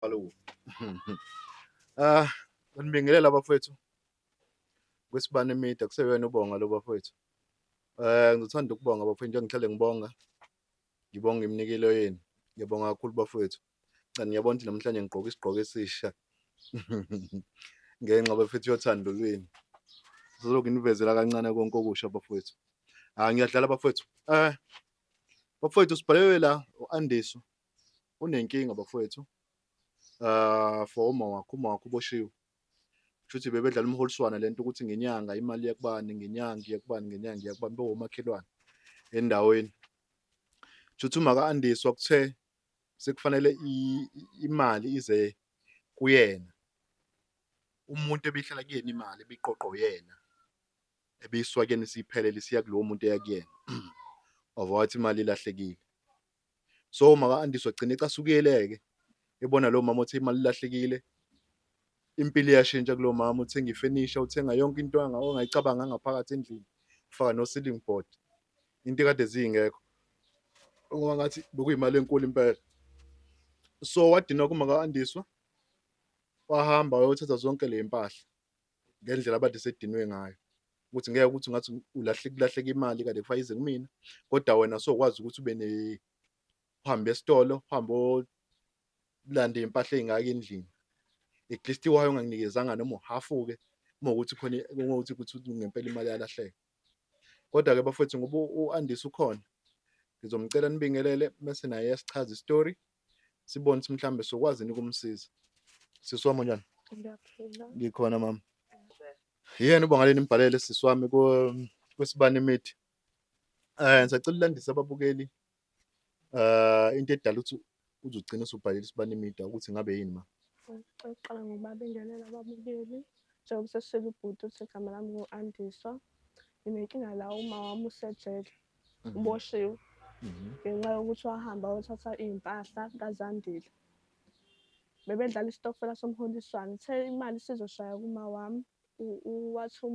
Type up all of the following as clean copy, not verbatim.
Alo. Ah, nginibingelela bafowethu. Kwesibane Media kuseyena ubonga lo bafowethu. Ngizothanda ukubonga bafowethu njengoba ngihlale ngibonga. Ngibonga iminikelo yenu. Ngiyabonga kakhulu bafowethu. Cha ngiyabona ukuthi namhlanje ngigqoke isigqoko esisha. Ngenxa bafethu yothando lwenu. Sizolokhu nginivezela kancane konke okusha bafowethu. Ah ngiyadlala bafowethu. Bafowethu sibhalelwe la u-Andiso. Unenkinga bafowethu. For uma wakhe, uma wakhe uboshiwe. Kushuthi bebedlala umholiswana lento ukuthi ngenyanga imali yakubani, ngenyanga iyakubani, ngenyanga iyakubani, bewomakhelwane endaweni. Kushuthi uma ka-Andiswa kuthe sekufanele imali ize kuyena. Umuntu ebihlala kuyena imali ebiqoqwa uyena. Ebeyiswa kuyena isiphelele isiya kulowo muntu eya kuyena. Wava wathi imali ilahlekile. So uma ka-Andiswa gcina ecasukile-ke ebona lo mama uthi imali ilahlekile. Impilo iyashintsha kulo mama, uthenga ifenisha, uthenga yonke into ongayicabanga ngaphakathi endlini, ufaka no-ceiling board. Into ekade zingekho. Ngoba ngathi bekuyimali enkulu impela. So wadinwa kuma ka-Andiswa, wahamba wayothatha zonke le mpahla ngendlela abade sedinwe ngayo. Ukuthi ngeke ukuthi ungathi ulahle kulahleka imali kade kufanele ize kumina, kodwa wena sokwazi ukuthi ube ne uhambe esitolo, uhambe olanda iy'mpahla ey'ngaka endlini. At least why unganginikezanga noma uhhafu-ke uma kuwukuthi khona uma kuwukuthi ukuthi ngempela imali yalahleka. Kodwa-ke bafowethu ngoba u-Andisa ukhona, ngizomcela nibingelele mese naye uyasichaza isitori, sibone ukuthi mhlawumbe sokwazi yini ukumsiza. Sisi wami unjani? Ngiyaphila. Ngikhona mama. Yena uBongaleni nimbhalele sisi wami kwesibani media. Ngisacela ulandise ababukeli into edala ukuthi uze ugcine usubhalile isibani media ukuthi ngabe yini ma. Okokuqala ngokubabingelela ababukeli. Njengoba sesishilo ubhuti uthi igama lami ngu-Andiswa. Nginenkinga la uma wami usejele, uboshiwe ngenxa yokuthi wahamba wayothatha iy'mpahla kaZandile. Bebedlala isitokfela somholiswano. Uthe imali isizoshaya kuma wami, wathi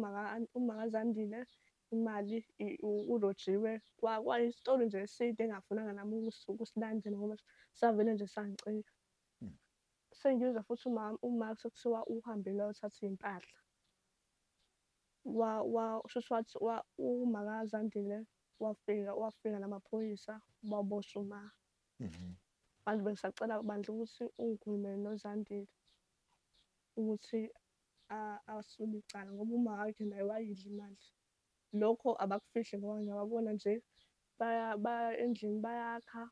uma kaZandile imali urojiwe. Kwayisitori nje eside engingafunanga nami ukusilandela ngoba savele nje sangicika. Sengizwa futhi uma sekuthiwa uhambile wayothatha iy'mpahla. Shuthi wathi uma kaZandile wafika wafika namaphoyisa waboshwa uma. Manje bengisacela bandla ukuthi ungikhulumele noZandile ukuthi asule icala ngoba uma wakhe naye wayidla imali. Lokho abakufihli ngoba ngiyababona nje baya endlini bayakha,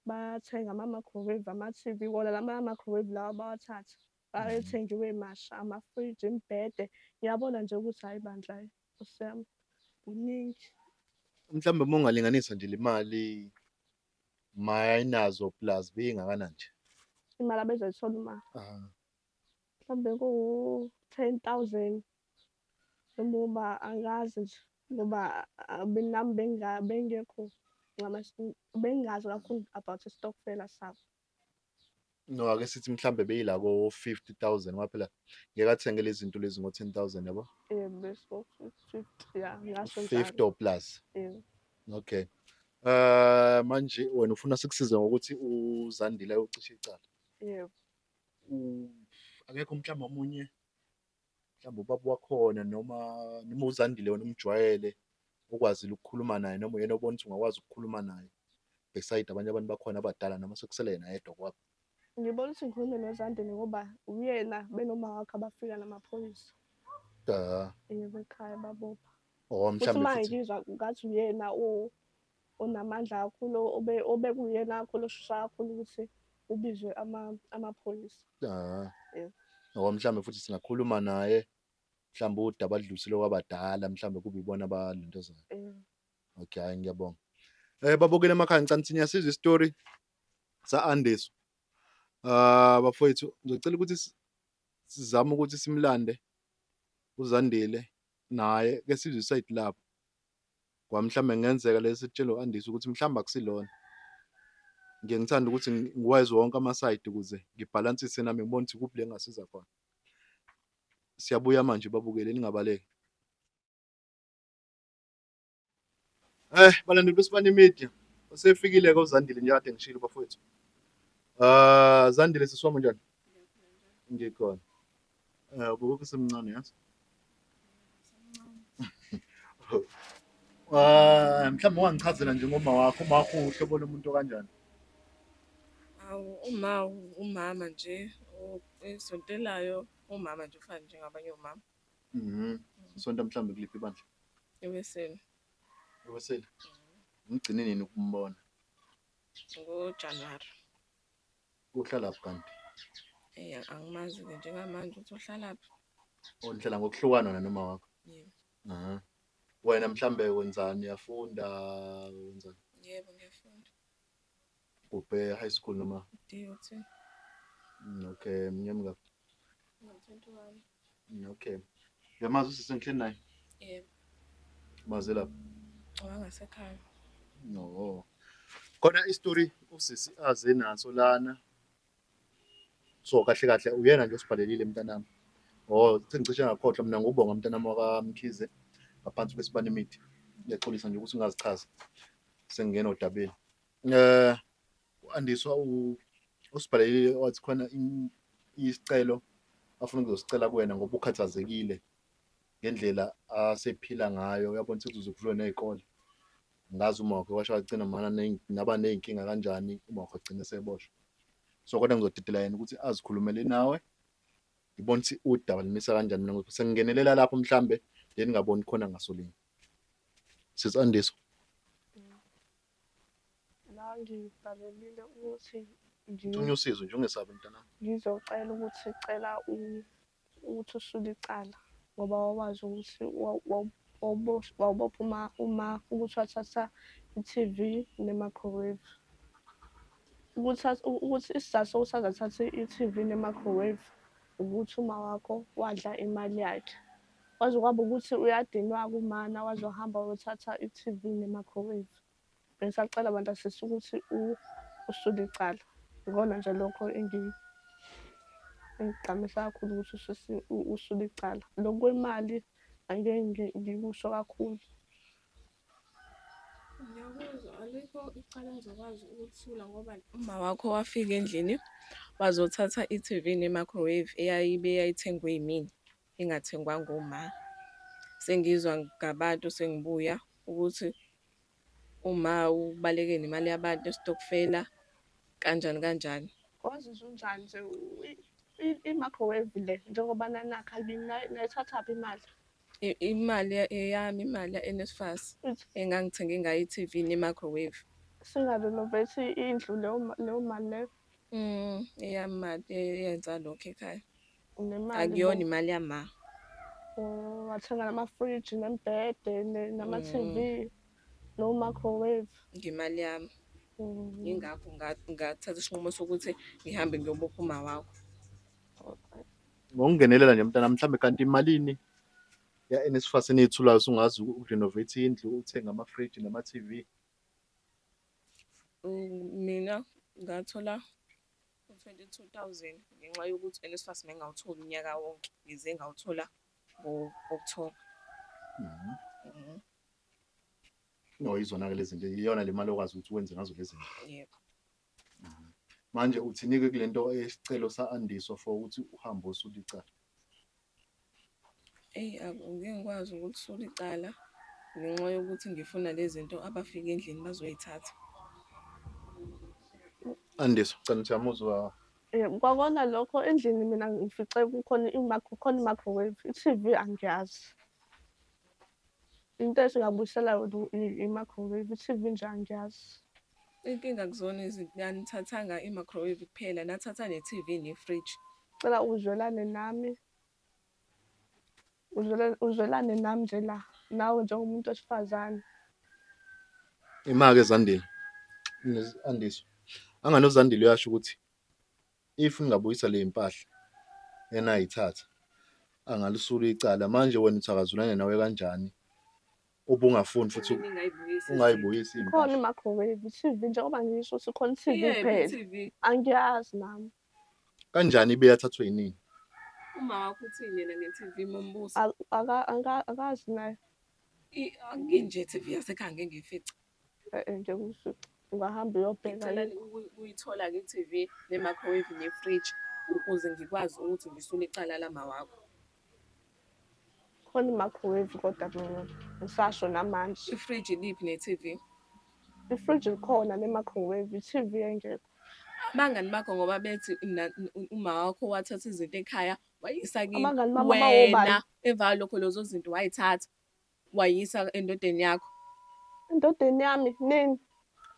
bayathenga ama-microwave, ama-T_V, wona la ma-microwave lawa bawathathe ayethengiwe masha, amafriji, imibhede. Ngiyabona nje ukuthi hhayi bandla hhayi Nkosi yami, kuningi. Mhlawumbe uma ungalinganisa nje le mali mayinazo plus beyingakanani nje? Imali abezoyithola uma mhlawumbe kuwu-10,000 noma uba angazi nje ngoba nami bengekho bengingazi kakhulu about isitokfela sabo. No, ake sithi mhlambe beyila ko-50,000 ngoba phela ngeke athenge lezi zinto lezi ngo-10,000 yabo. Yebo, bese 50 ya ngasho njalo. 50 or plus. Yebo. Okay. Manje wena ufuna sikusize ngokuthi uZandile ayocisha icala. Yebo. Akekho mhlawumbe omunye mhlawumbe ubaba wakhona noma uZandile wena umjwayele okwazile ukukhuluma naye noma uyena obona ukuthi ungakwazi ukukhuluma naye beside abanye abantu bakhona abadala noma sekusele yena yedwa kwabo. Ngibona ukuthi ngikhulume noZandile ngoba uyena benoma wakhe abafika namaphoyisa. Da. Yebo ekhaya babopha. Oh Futhi mhlawumbe uma futhi ngizwa ngathi uyena onamandla kakhulu obekuyena kakhulu oshesha kakhulu ukuthi ubizwe amaphoyisa. Ah. Yebo. Ngoba mhlawumbe futhi singakhuluma naye mhlawumbe udaba adlulisele kwabadala mhlawumbe kube ibona abalento zayo. Yebo. Okay, hayi ngiyabonga. Babukele emakhaya ngicela ukuthi niyasizwa isitori sa-Andiso. Bafowethu ngizocela ukuthi sizame ukuthi simlande uZandile naye ke sizwe isayidi labo. Ngoba mhlawumbe kungenzeka lesi sitshela u-Andisa ukuthi mhlawumbe akusilona. Ngiye ngithande ukuthi ngiwazi wonke amasayidi ukuze ngibhalansise nami ngibone ukuthi kuphi la engingasiza khona. Siyabuya manje babukele ningabaleki. Balandeli beSibani Media, usefikile-ke uZandile nje kade ngishilo bafowethu. Ah, Zandile sisi wami, unjani? Ngikhona. Ubukeka usemncane, yazi. Ah, mhlawumbe ungangichazela nje ngoma wakho, uma wakho uhlobo lomuntu kanjani? Awu, uma umama nje esontelayo, umama nje ufana njengabanye omama. Usonta mhlawumbe kuliphi ibandla? Eweseli. Eweseli. Ngigcine nini ukumbona? NgoJanuwari. Uhlalaphi kanti? Angimazi-ke njengamanje ukuthi uhlalaphi. Oh, nihlala ngokuhlukana wena noma wakho? Yebo. Aha. Wena mhlambe wenzani, uyafunda, wenzani? Yebo, ngiyafunda. Kuphi, high school noma? DUT. Okay, mnyama mingaki? Ngina-21. Okay. Uyamazi usisi engihleli naye? Yebo. Maze lapha? Owangasekhaya. No. Khona isitori usisi aze naso lana. So kahle kahle uyena nje osibhalelile mntanami. Oh, sengicishe ngakhohlwa mina ngubonga mntanami wakaMkhize ngaphansi kwesibane media. Ngiyaxolisa nje ukuthi ungazichaza. Sengingena odabeni. U-Andiswa usibhalelile wathi khona isicelo afuna ukuzosicela kuwena ngoba ukhathazekile ngendlela asephila ngayo, uyabona ukuthi kuzoze kuvulwe ney'kole. Ngazi uma wakhe washo wagcina mana naba ney'nkinga kanjani, uma wakhe agcine eseboshwa. So kodwa ngizodedela yena ukuthi azikhulumele nawe, ngibone ukuthi udaba limisa kanjani, mina ngoba sengingenelela lapho mhlambe then ngaboni khona ngasolinye. Sisi Andiswa. La ngibhalelile ukuthi Thunya usizo nje, ungesabi mntanami. Ngizocela ukuthi cela ukuthi usule icala ngoba wawazi ukuthi wawubopha uma ukuthi wathatha i-TV ne-microwave. Ukuthi isizathu sokuthi aze athathe i-TV ne-microwave ukuthi uma wakho wadla imali yakhe. Kwaze kwaba ukuthi uyadinwa-ke umana waze wahamba wayothatha i-TV ne-microwave. Bengisacela bantasisi ukuthi usule icala. Ikona nje lokho engigqamisa kakhulu ukuthi usule icala. Lokhu kwemali angeke ngikusho kakhulu. Ngiyakuzwa, alikho icala engizokwazi ukuthula ngoba uma wakho wafika endlini wazothatha i-TV ne-microwave eyayibe yayithengwe yimina, ingathengwanga uma. Sengizwa ngabantu sengibuya ukuthi uma ubaleke nemali yabantu esitokufela kanjani kanjani. Wazizwa unjani nje i-microwave le njengoba nanakha kini nayithathaphi imali? Imali eyami, imali ya-NSFAS engangithenge ngayo i-TV ne-microwave. Singa-renovate indlu leyo mali leyo? Eyami imali eyenza lokho ekhaya. Nemali. Akuyona imali yama. Oh, wathenga namafriji nemibhede nama-TV no-microwave. Ngemali yami. Yingakho ngathatha isinqumo sokuthi ngihambe ngiyobopha uma wakho. Ngokungenelela nje mntana, mhlambe kanti imalini ya-NSFAS eniyithulayo usungazi uku-renovate indlu, uthenge amafriji nama-TV? Mina ngathola u-22,000 ngenxa yokuthi u-NSFAS bengingawutholi unyaka wonke, ngize ngawuthola ngo-October. No, yizona-ke lezi zinto, iyona le mali okwazi ukuthi wenze ngazo lezi zinto. Yebo. Manje uthini-ke kule nto eyesicelo sa-Andiswa for ukuthi uhambe osula icala? Eyi, angeke ngikwazi ukulisula icala ngenxa yokuthi ngifuna lezi zinto abafika endlini bazoyithatha. Andiswa, cela ukuthi uyamuzwa. Yebo, kwakona lokho endlini mina ngifice kukhona kukhona i-microwave, i-TV angiyazi. Into esingabuyisela yona i-microwave, i-TV nje angiyazi. Inkinga akuzona izinto, anithathanga i-microwave kuphela, nathatha ne-TV ne-fridge. Cela uzwelane nami. Uzwelane nami nje la, nawe njengomuntu wesifazane. Ima-ke Zandile, Andiswa. Angani uZandile uyasho ukuthi if ngingabuyisa le mpahla enayithatha angalisula icala. Manje wena uthi akazulane nawe kanjani? Ubungafuni futhi Ningayibuyisi. Ungayibuyisi Khona iy'mpahla. I-microwave, i-TV njengoba ngisho ukuthi khona i-TV Yebo, kuphela. i-TV. Angiyazi nami. Kanjani ibe yathathwa yinini? Uma wakho uthini yena nge-TV mombuso? Akazi naye. Anginje i-TV yasekhaya ngeke ngiyifice. Ngeke uyifice. Ungahamba uyobheka Ngicela ayikho. ukuyithola-ke i-TV ne-microwave nefriji ukuze ngikwazi ukuthi ngisule icala lama wakho. Khona i-microwave kodwa mina ngisasho namanje. Ifriji liphi ne-TV? Ifriji likhona ne-microwave, i-TV engekho. Abangani bakho ngoba bethi uma wakho wathatha izinto ekhaya wayisa kini. Abangani bami Wena abawobani? emva kwalokho lezo zinto way'thatha wayisa endodeni yakho. Endodeni yami nini?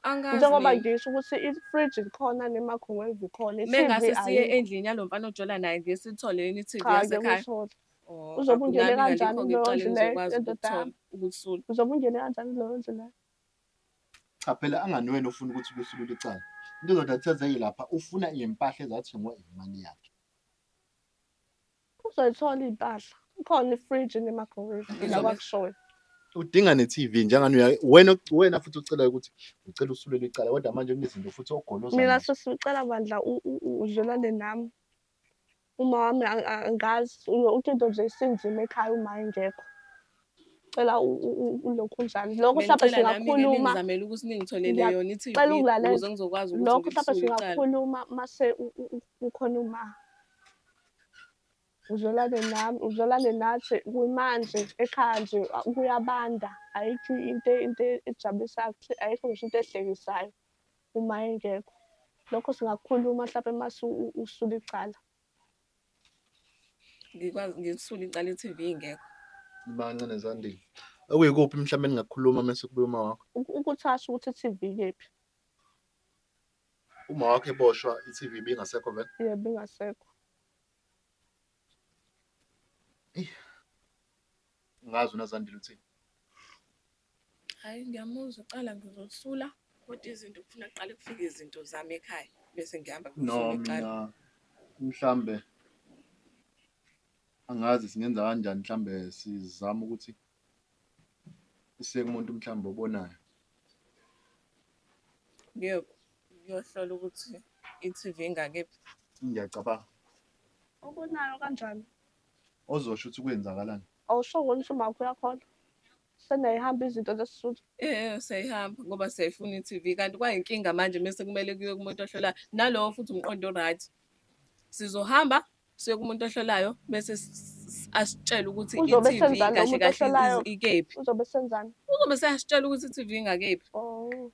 Angazi Njengoba mina. ngisho ukuthi ifriji likhona ne-microwave ikhona, i-TV Mengase siye ayikho. endlini yalo mfana ojola naye ngeke silithole yini i-TV Cha, ngeke yasekhaya? uyithole. Oh, Uzobe ungene nami kanjani alikho-ke kuleyo icala ndlu leyo engizokwazi yendoda ukukuthola yami? ukulisula. Uzobe ungene kanjani kuleyo ndlu leyo? Cha phela angani wena ofuna ukuthi kusulule icala. Into ezodathezeke lapha ufuna iy'mpahla ezathengwa imali yakhe. Uzoyithola iy'mpahla. Ikhona ifriji ne-microwave la Ngizobe kwakushoyo. Udinga ne-TV njengani wena wena futhi ucela ukuthi ucela usulelwe icala kodwa manje kunezinto futhi ogoloza Mina nazo. sesicela bandla uzwelane nami. Uma wami angazi yonke into nje isinzima ekhaya uma engekho. Cela ulokhu njani. Lokho mhlawumbe Bengicela nami-ke singakhuluma ningizamele ukuthi ningitholele yona i-TV ngiyacela ukulalela. ukuze ngizokwazi ukuthi Lokho mhlawumbe ngilisule icala. singakhuluma mase kukhona uma. Uzwelane nami, uzwelane nathi kumanje ekhaya nje kuyabanda ayikho into ejabulisayo, ayikho ngisho into ehlekisayo uma engekho. Lokho singakukhuluma hlampe mase usula icala. Ngikwazi ngilisule icala i-TV ingekho. Bancane Zandile. Okuyikuphi mhlawumbe ningakukhuluma mese kubuya uma wakho? Ukuthi asho ukuthi i-TV ikephi. Uma wakho eboshwa i-TV ibingasekho vele? Yebo, ingasekho. Ngazi uNaZandile uthini. Hhayi, ngiyamuzwa ucala ngizolisula kodwa izinto kufuna kuqale kufike izinto zami ekhaya bese ngihamba No ngiyolisula icala. mina mhlambe angazi singenza kanjani mhlambe sizame ukuthi siye kumuntu mhlambe obonayo. Ngiyohlola ukuthi i-TV ingakephi. Ngiyacabanga. Obonayo kanjani? Ozosho ukuthi kwenzakalani. Awusho ukuthi umakho uyakholwa? Seniyayihamba izinto zesiSuthu. Siyayihamba ngoba siyayifuna i-TV kanti kwayinkinga manje mese kumele kuye kumuntu ohlolayo nalowo futhi umqondo o-right. Sizohamba siye kumuntu ohlolayo bese asitshele ukuthi Uzobe i-TV esenzani lo kahle muntu kahle ohlolayo? ikephi. Uzobe esenzani? Uzobe seyasitshela ukuthi i-TV ingakephi. Oh.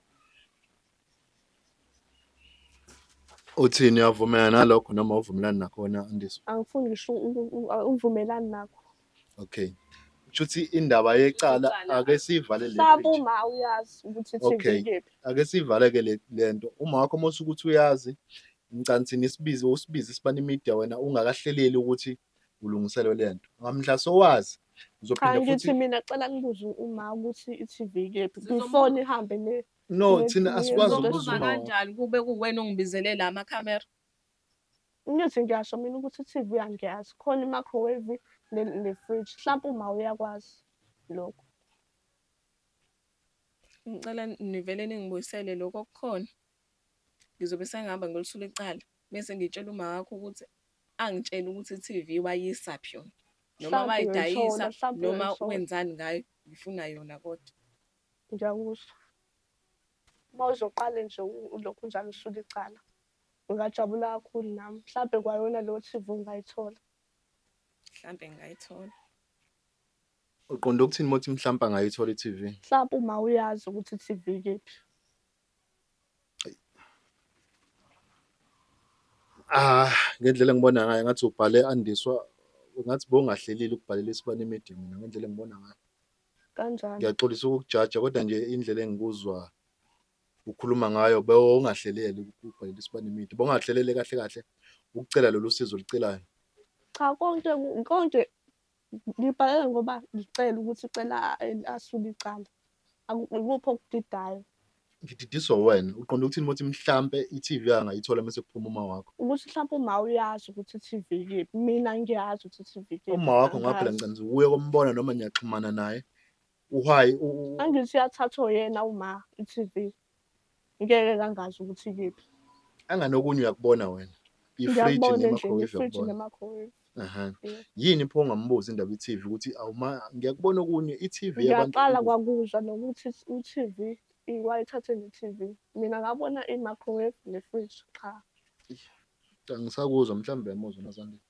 Uthini uyavumelana nalokho noma awuvumelani nakho wena Andiswa? Angifuni ngisho uvumelani nakho. Okay. Kusho ukuthi indaba yecala Icala ake siyivale le Mhlawumbe bridge. uma uyazi ukuthi i-TV Okay. ikephi. Ake siyivale ke le nto. Uma wakho mose ukuthi uyazi ngicansi nisibize usibize Isibani Media wena ungakahleleli ukuthi ulungiselwe le nto. Ngamhla sowazi Cha uzophinda ngithi futhi mina cela nibuze uma ukuthi i-TV ikephi Sizomu- before nihambe ne no thina asikwazi Sizobuza ukubuza Sizobuza uma wakho. kanjani kube kuwena ongibizele la amakhamera? Ngithi ngiyasho mina ukuthi i-TV angiyazi khona i-microwave ne-fridge mhlawumpe uma uyakwazi lokho. Ngicela nivele ningibuyisele lokho okukhona. Ngizobe sengihamba ngiyolisula icala bese ngitshela uma wakho ukuthi angitshele ukuthi i-TV wayisaphi yona. Noma Mhlawumpe wayidayisa uyoyithola, mhlawumpe noma uyoyithola. wenzani ngayo, ngifuna yona kodwa. Ngiyakuzwa. Uma uzoqale nje ulokhu njalo usula icala. Ngingajabula kakhulu nami. Mhlampe kwayona leyo TV ungayithola. Mhlampe ngingayithola. Uqonde ukuthini mothi mhlampe angayithola i-TV? Mhlampe uma uyazi ukuthi i-TV ikephi. Ah, ngendlela engibona ngayo ngathi ubhale Andiswa ngathi bowungahlelile ukubhalela Isibani Media mina ngendlela engibona ngayo. Kanjani? Ngiyaxolisa ukukujaja kodwa nje indlela engikuzwa ukhuluma ngayo bewungahleleli ukubhalela Isibani Media. Bowungahlelele kahle kahle ukucela lolu sizo olucelayo. Cha konke konke ngibhalele ngoba ngicela ukuthi cela asule icala. Ikuphi okudidayo? Ngididiswa wena. Uqonde ukuthini mothi mhlampe i-TV angayithola mase kuphuma uma wakho? Ukuthi mhlampe uma uyazi ukuthi i-TV ikephi. Mina ngiyazi ukuthi i-TV ikephi. Uma wakho ngoba phela Angazi. ngicela uye kombona noma niyaxhumana naye. Uhwayi Angithi uyathathwa uyena uma i-TV. Ngeke kangazi ukuthi ikephi. Anganokunye uyakubona wena. I-fridge Ngiyakubona endlini, ne-microwave i-fridge uyakubona. ne-microwave. Aha. Yeah. Yini pho ongambuza indaba ye-TV ukuthi awuma ngiyakubona okunye i-TV yabantu Ngiyaqala kwakuzwa nokuthi u-TV Wayithathe ne-T_V. Mina ngabona i-microwave ne-fridge qha. Angisakuzwa mhlawumbe uyamuzwa uNozandile.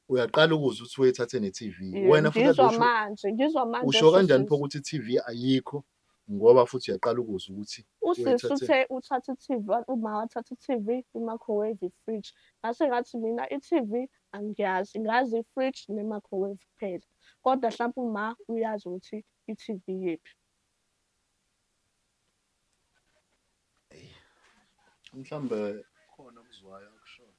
Uyaqala ukuzwa ukuthi wayithathe ne-T_V. Yebo, Wena futhi kade ngizwa usho manje, ngizwa manje usho kanjani pho sesisi. ukuthi i-T_V ayikho ngoba futhi uyaqala ukuzwa ukuthi Usisi wayithathe. uthe uthatha i-T_V, uma wathatha i-T_V, i-microwave, i-fridge. Ngase ngathi mina i-T_V angiyazi, ngazi i-fridge ne-microwave kuphela. Kodwa hlampe uma uyazi ukuthi i-T_V yephi. Mhlawumbe khona okuzwayo akushoyo.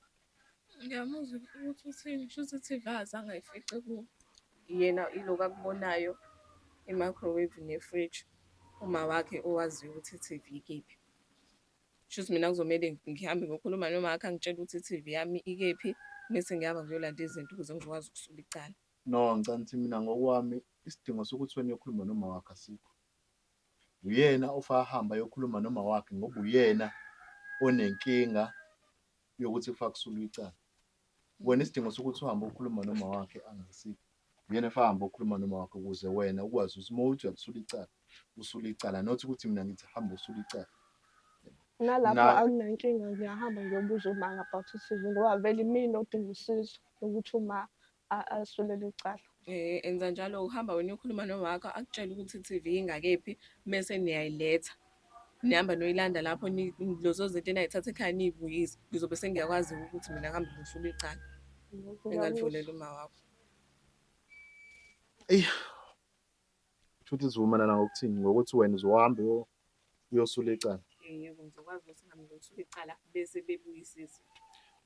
Ngiyamuzwa ukuthi uthini, kusho ukuthi i-T_V azange ayifice kuwo. Yena iloku akubonayo i-microwave ne-fridge, uma wakhe owaziyo ukuthi i-T_V ikephi. Kusho ukuthi mina kuzomele ngihambe ngiyokhuluma noma wakhe angitshele ukuthi i-T_V yami ikephi, bese ngihamba ngiyolanda izinto ukuze ngizokwazi ukusula icala. No, ngicabanga ukuthi mina ngokwami isidingo sokuthi wena uyokhuluma noma wakhe asikho. Uyena ofake ahambe ayokhuluma noma wakhe ngoba uyena onenkinga yokuthi kufake kusulwe icala. Wena isidingo sokuthi uhambe ukhuluma noma wakhe angasikho. Uyena efake ahambe okhuluma noma wakhe ukuze wena ukwazi ukuthi uma uthi uyakusula icala, usule icala not ukuthi mina ngithi hamba usule icala. Nalapho Na anginankinga ngiyahamba ngiyobuza uma about i-T_V ngoba vele imina odinga usizo lokuthi uma asulele icala. Enza njalo uhamba wena uyokhuluma nomama wakho akutshele ukuthi i-T_V ingakephi mese niyayiletha. Nihamba noyilanda lapho lezo zinto enay'thatha ekhaya niy'buyise. Ngizobe sengiyakwazi ukuthi mina ngihambe ngiyosula icala engalivulela Ngiyakuzwa. uma wakho. Eyi, kushuthi sivumelana ngokuthini? Ngokuthi wena uzohamba uyosula icala. Yebo, ngizokwazi ukuthi ngihambe ngiyosula icala bese bebuyisa izinto.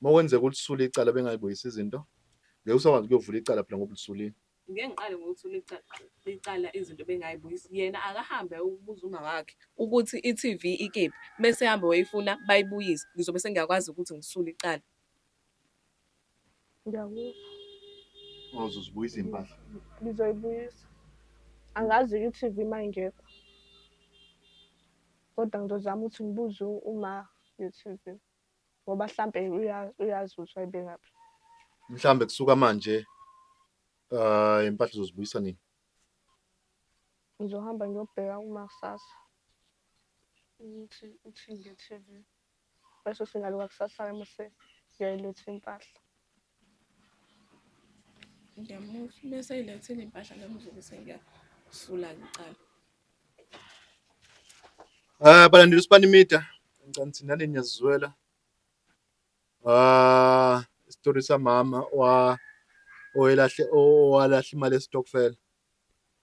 Uma kwenzeka ulisule icala bengayibuyisi izinto, ngeke usakwazi ukuyovula icala phela ngoba ulisulile. Ngeke ngiqale ngokuthula icala izinto bengayibuyisi. Yena akahambe ayobuza uma wakhe ukuthi i-T_V ikephi, mese ehamba wayifuna bayibuyise. Ngizobe sengiyakwazi ukuthi ngisule icala. Ngiyakuzwa. Uzozibuyisa iy'mpahla. Ngizoyibuyisa. Angazi-ke i-T_V uma ingekho. Kodwa ngizozama ukuthi ngibuze uma nge-T_V ngoba hlampe uyazi ukuthi wayibekaphi. Mhlambe kusuka manje impahla uzozibuyisa nini? Ngizohamba ngiyobheka uma kusasa ukuthi uthini nge-T_V. Bese singaluka kusasa-ke mase ngiyayiletha impahla. Ngiyamuzwa. Bese eyilethile iy'mpahla nami ngizobe sengiyasula-ke icala. Balandeli Usibani Media, ngicela ukuthi nani niyazizwela. Isitori samama wa owelahle owalahla imali esitokfela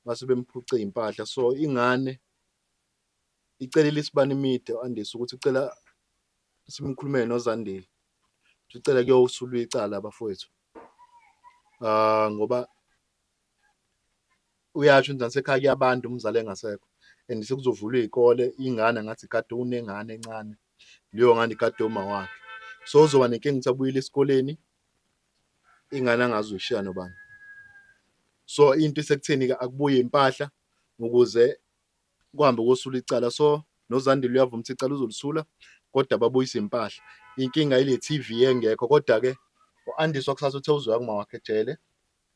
base bemphuce iy'mpahla. So ingane icelile Isibani Media u-Andisa ukuthi ucela simkhulumele noZandile. Ucela kuyosulwa icala bafowethu. Ngoba uyasho ukuthi nasekhaya kuyabanda umzali engasekho and sekuzovulwa iy'kole ingane ngathi igade unengane encane leyo ngane igade uma wakhe. So uzoba nenkinga ukuthi abuyele esikoleni ingane angazi uyishiya nobani. So into isekutheni-ke akubuye impahla ukuze kuhambe kosula icala. So noZandile uyavuma ukuthi icala uzolisula kodwa babuyise impahla. Inkinga ile T_V engekho kodwa-ke u-Andiswa kusasa uthe uzoya kuma wakhe ejele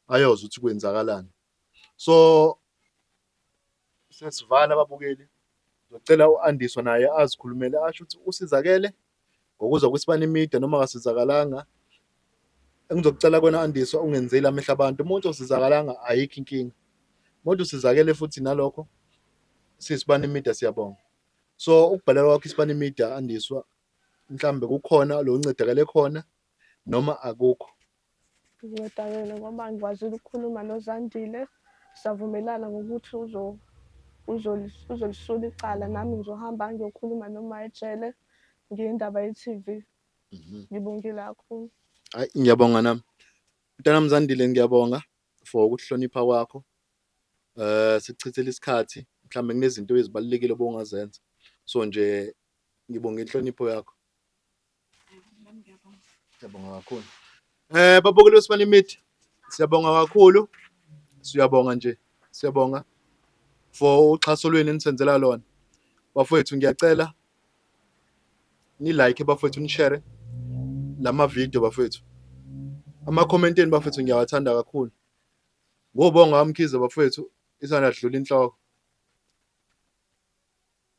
ayozwa ukuthi kwenzakalani. So sesivala ababukeli, ngizocela u-Andiswa naye azikhulumele asho ukuthi usizakele ngokuzwa kwiSibani Media noma akasizakalanga. Engizokucela kona Andiswa ungenzeli amehlo abantu, umuntu osizakalanga ayikho inkinga. Umuntu usizakele futhi nalokho siyisibani Media siyabonga. So ukubhalela kwakho iSibani Media Andiswa mhlambe kukhona lo uncedakele khona noma akukho. Ngincedakele ngoba ngikwazile ukukhuluma noZandile savumelana ngokuthi uzolisula icala nami ngizohamba ngiyokhuluma noma ejele ngendaba ye-T_V. Ngibongile kakhulu. Hayi ngiyabonga nami. Mntanami Zandile ngiyabonga for ukuhlonipha kwakho. Sikuchithele isikhathi mhlambe kunezinto ezibalulekile obongazenza. So nje ngibonga inhlonipho yakho. Nami ngiyabonga. Siyabonga kakhulu. Babukeli beSibani Media, siyabonga kakhulu. Siyabonga nje. Siyabonga for uxhaso lwenu enisenzela lona. Bafowethu ngiyacela ni like bafowethu ni share lama video bafowethu. Ama comment enu bafowethu ngiyawathanda kakhulu. Ngobonga kaMkhize bafowethu isanda dlula inhloko.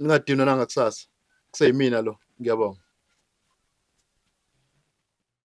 Ningadinwa nangakusasa. Kuseyimina lo. Ngiyabonga.